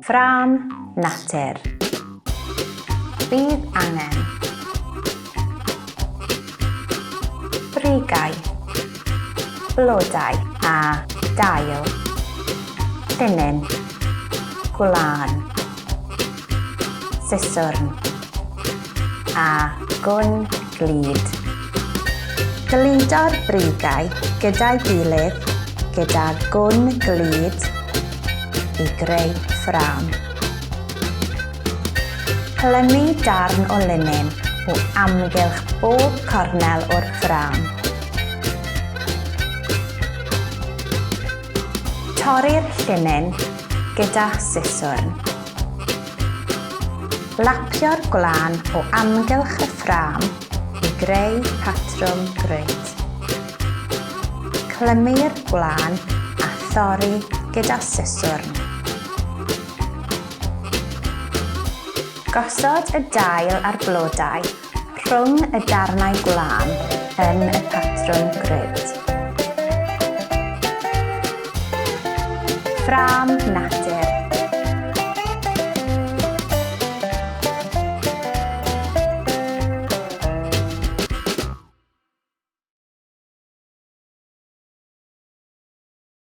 Ffrâm natur. Bydd angen. Brigau. Blodau a dail. Llinyn. Gwlân. Siswrn. A gwn glud. Gludo'r brigau gyda'i gilydd gyda gwn glud i greu ffrâm. Clymu darn o linyn o amgylch bob cornel o'r ffrâm. Torri'r llinyn gyda siswrn. Lapio'r gwlân o amgylch y ffrâm i greu patrwm grid. Clymu'r gwlân a thorri gyda siswrn. Gosod y dail a'r blodau rhwng y darnau gwlân yn y patrwm grid. Ffrâm natur.